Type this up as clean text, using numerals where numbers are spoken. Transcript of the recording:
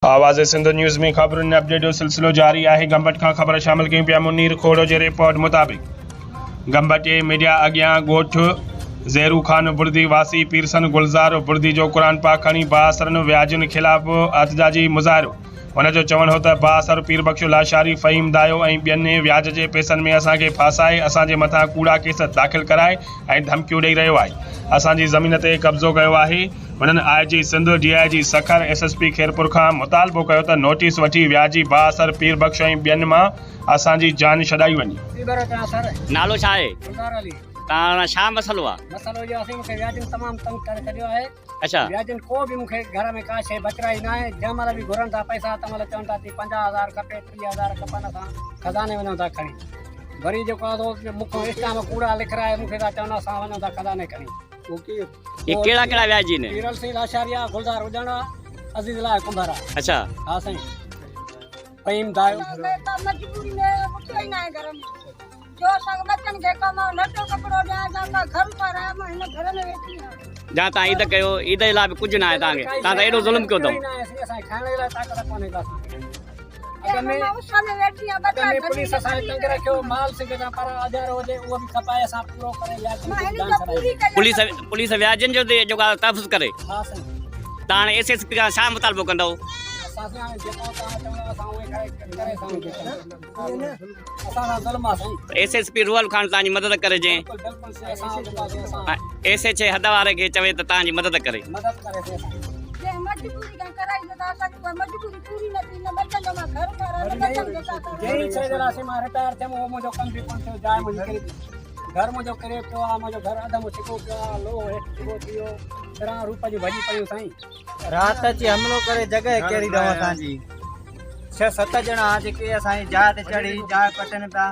آواز سنڌ نيوز ۾ خبرن ۽ اپڊيٽ جو سلسلو جاري آهي گمبٽ کان خبر شامل ڪيون پيا منير کوڙو جي رپورٽ مطابق گمبٽ جي ميڊيا اڳيان ڳوٺ زيرو خان بڙدي واسي پيرسن گلزار بڙدي جو قرآن پاڪ کڻي بااثرن وياجين خلاف احتجاجي مظاهرو هن جو چوڻ هو ته بااثر پير بخش لاشاري فهيم دايو ۽ ٻين وياج جي پئسن ۾ اسان کي ڦاسائي اسان جي مٿان ڪوڙا ڪيس داخل ڪرائي ۽ ڌمڪيون ڏئي رهيو آهي اسان جي زمين تي قبضو ڪيو آهي هنن I G Sindh, D I G Sukkur, S S P Khairpur کان مطالبو ڪيو ته نوٽيس وٺي وياجي بااثر پير بخش ۽ ٻين مان اسان جي جان ڇڏائي وڃي. نالو ڇا آهي؟ گلزار علي. توهان سان ڇا مسئلو آ؟ مسئلو اهو آهي مون کي وياجين تمام تنگ ڪري ڇڏيو آهي. اڇا. وياجين ڪو به مون کي گهر ۾ ڪا شيء بچرائي ناهي جنهن مهل به گهرن ٿا پئسا تنهن مهل چون ٿا ته 50 هزار کپي 30 هزار کپن اسان خزاني وڃون ٿا کڻي وري جيڪو آهي سو مون کان اسٽامپ ڪوڙا لکرائي مون کي ٿا چون اسان وڃون ٿا خزاني کڻي. هي ڪهڙا ڪهڙا وياجي آهن؟ پيرل سائين لاشاري آ، گلزار اڄڻ آ، عزيز الله ڪنڀر آ. اڇا. ها سائين. فهيم دايو. مجبوري ۾ اٿيو ئي ناهي گهر ۾ جو اسان کي ٻچن کي ڪماء لٽو ڪپڙو ڏيان جا ڪا گهر ٺهرايان مان هن گهر ۾ ويٺي آهيان. جا تان عيد ڪيو عيد جي لاء به ڪجهه ناهي تان کي تان ته ايڏو ظلم ڪيو اٿئون. اسان کي کائڻ جي لاء طاقت ڪونهي ڪا اسان کي. اڳ ۾ پوليس اسان کي تنگ رکيو مال سنگهه جا پر اجارو هجي اهو به کپائي اسان پورو ڪري وياجين کي جان ڇڏائي. پوليس پوليس وياجين جو جيڪو آهي تحفظ ڪري. ها سائين. تان هاڻي ايس ايس پي کان ڇا مطالبو ڪندؤ؟ اسان سائين هاڻي جيڪو توهان چوندؤ اسان اهي ڪري سائين اسان سان ظلم آ سائين. S S P Rohal Khan توهان جي مدد ڪري جنهن بلڪل بلڪل سائين اسان جيڪو آ اسان ايس ايڇ اي حد واري کي چوي ته توهان جي مدد ڪري. مدد ڪري سائين اسان جي. جنهن مجبوري کان ڪرائي ته اسان جي ڪا مجبوري پوري نه ٿي نه ٻچن جو مان گهر ٺهرايو نه ٻچن کي ڪا ڪرڻو. جنهن شيء جي لاء سائين مان رٽائر ٿيم اهو منهنجو ڪم به ڪونه ٿيو جاء منهنجي ڪري پئي گهر منهنجو ڪري پيو آ منهنجو گهر اڌ م ڇڪو پيو آ لوهه هيٺ ڇڪو ٿي ويو تران روپ جون ڀڄي پيون سائين. رات اچي حملو ڪري جڳهه ڪيري اٿئون اسان جي ڇهه ست ڄڻا جيڪي اسان جي جاء تي چڙهي جاء پٽن پيا.